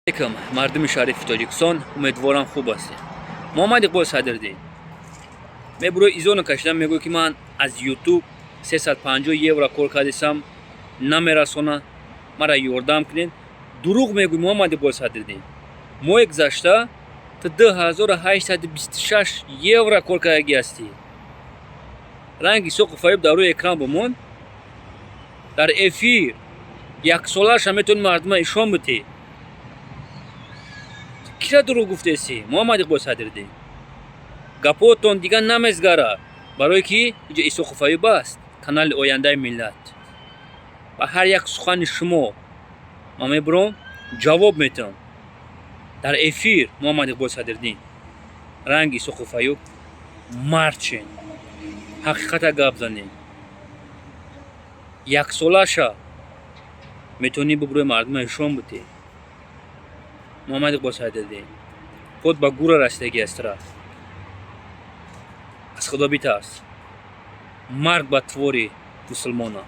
Алейкум, мардуми шарифи Тоҷикистон, умедворам, хуб ҳастед. Муҳаммад Иқбол Садриддин мебурои, изоно кашидан мегӯй, ки ман аз Ютуб 350 евро кор кардисам, намерасона, мара ёрдам кунед. Дурӯғ мегӯй, Муҳаммад Иқбол Садриддин. Моҳи гузашта ту 2826 евро кор кардагӣ ҳастӣ. Ранги Исоқу Фаюб дар рӯи экран бимон, дар эфир яксолаша метавони мардума ишон битӣ. Кира дурӯғ гуфтесӣ, Муҳаммад Иқбол Садриддин? Гапотон дигар намезгара, барое ки иҷо Исоқу Фаюб аст, канали ояндаи миллат. Ба ҳар як сухани шумо ман мебуром, ҷавоб метиҳам дар эфир. Муҳаммад Иқбол Садриддин, ранги Исоқу Фаюб мард шен, ҳақиқата гап занед. Яксолаша метавонӣ бубурӯи мардума ишон битӣ. Муҳаммад Иқбол Садриддин, худ ба гура расидагӣ астра, аз Худо битарс. Марг ба твори мусулмона.